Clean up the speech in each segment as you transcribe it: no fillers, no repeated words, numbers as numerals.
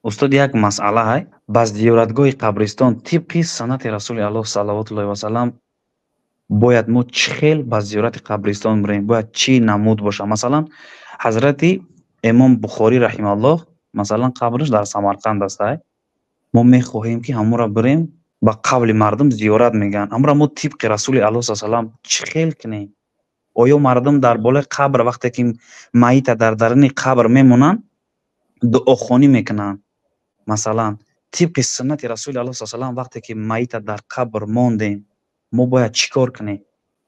Устод, як масъала ҳай. Ба зиёратгоҳи қабристон тибқи суннати Расули Аллоҳ салавотуллоҳи васалам бояд мо чӣ хел ба зиёрати қабристон бирем? Бояд чӣ намуд боша? Масалан, ҳазрати Имом Бухорӣ раҳималлоҳ, масалан, қабраш дар Самарқанд аст. Ҳай, мо мехоҳем, ки ҳамонро бирем, ба қавли мардум зиёрат мегӯянд. Ҳамонро мо тибқи Расули Аллоҳ салам чӣ хел кунем? Оё мардум дар болои қабр, вақте ки майита дар даруни қабр мемонанд, дуохонӣ мекунанд, масалан, тибқи суннати Расули Аллоҳ салам, вақте ки майита дар қабр мондем, мо бояд чӣ кор кунем?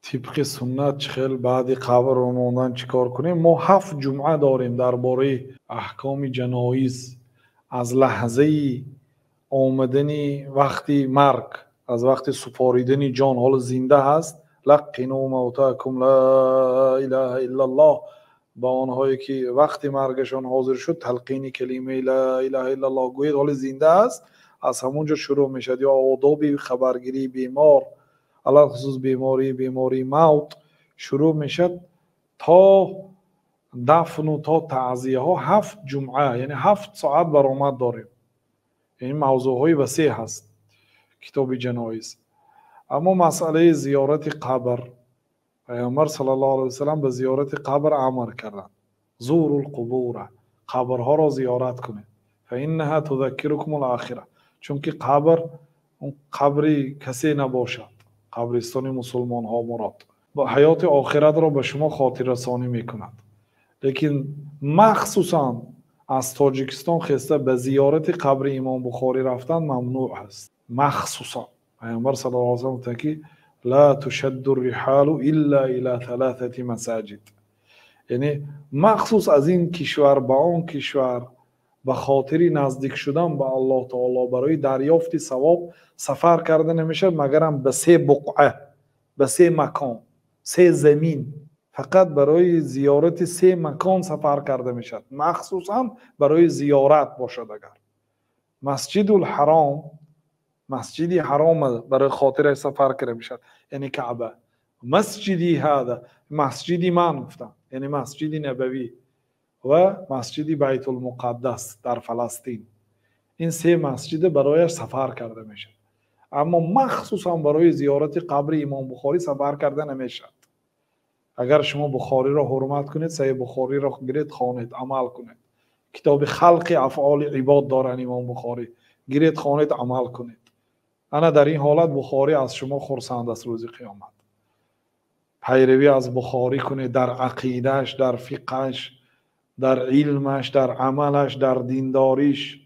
Тибқи суннат чӣ хел баъди қабр мондан чӣ кор кунем? Мо 7 ҷумъа дорем дар бораи аҳкоми ҷаноиз, аз лаҳзаи омадани вақти марг, аз вақти супоридани ҷон. Ҳоло зинда ҳаст, лаққину мавтакум ла илаҳа иллаллоҳ, ба онҳое ки вақти маргашон ҳозир шуд, талқини калимаи ла илаҳа иллаллоҳ гӯед. Ҳоло зинда аст, аз ҳамон ҷо шурӯъ мешавад. Ё одоби хабаргирии бемор, алалхусус бемории мавт, шурӯъ мешавад то дафну то таъзияҳо. 7 ҷумъа, яъне 7 соат баромад дорем. Ин мавзӯъҳои васеъ ҳаст китоби ҷаноиз. Аммо масъалаи зиёрати қабр, Пайғамбар саллаллоҳу алайҳи васаллам ба зиёрати қабр амр карданд: зурул қубура, қабрҳоро зиёрат кунед, фаиннаҳа тузаккирукумул охира, чунки қабр он қабри касе набошад, қабристони мусулмонҳо мурод, ҳаёти охиратро ба шумо хотиррасонӣ мекунад. Лекин махсусан аз Тоҷикистон хеста ба зиёрати қабри Имом Бухорӣ рафтан мамнӯъ аст. Махсусан Пайғамбар саллаллоҳу алайҳи васаллам гуфтанд, ки ла тушадду рриҳолу илла ила талатати масаҷид, яъне махсус аз ин кишвар ба он кишвар ба хотири наздик шудан ба Аллоҳ таоло барои дарёфти савоб сафар карда намешавад, магарам ба се буқъа, ба се макон, се замин. Фақат барои зиёрати се макон сафар карда мешавад, махсусан барои зиёрат бошад. Агар Масҷидул Ҳаром, Масҷиди Ҳаром барои хотираш сафар карда мешавад, яъне Каъба, масҷиди ҳада, масҷиди ман гуфтам, яъне Масҷиди Набавӣ, ва Масҷиди Байтулмуқаддас дар Фаластин. Ин се масҷида барояш сафар карда мешавад, аммо махсусан барои зиёрати қабри Имом Бухорӣ сафар карда намешавад. Агар шумо Бухориро ҳурмат кунед, Саҳеҳи Бухориро гиред, хонед, амал кунед. Китоби халқи афъоли ибод доранд Имом Бухорӣ, гиред, хонед, амал кунед. Ана дар ин ҳолат Бухорӣ аз шумо хурсанд аст рӯзи қиёмат. Пайравӣ аз Бухорӣ кунед дар ақидааш, дар фиқҳаш, дар илмаш, дар амалаш, дар диндориш.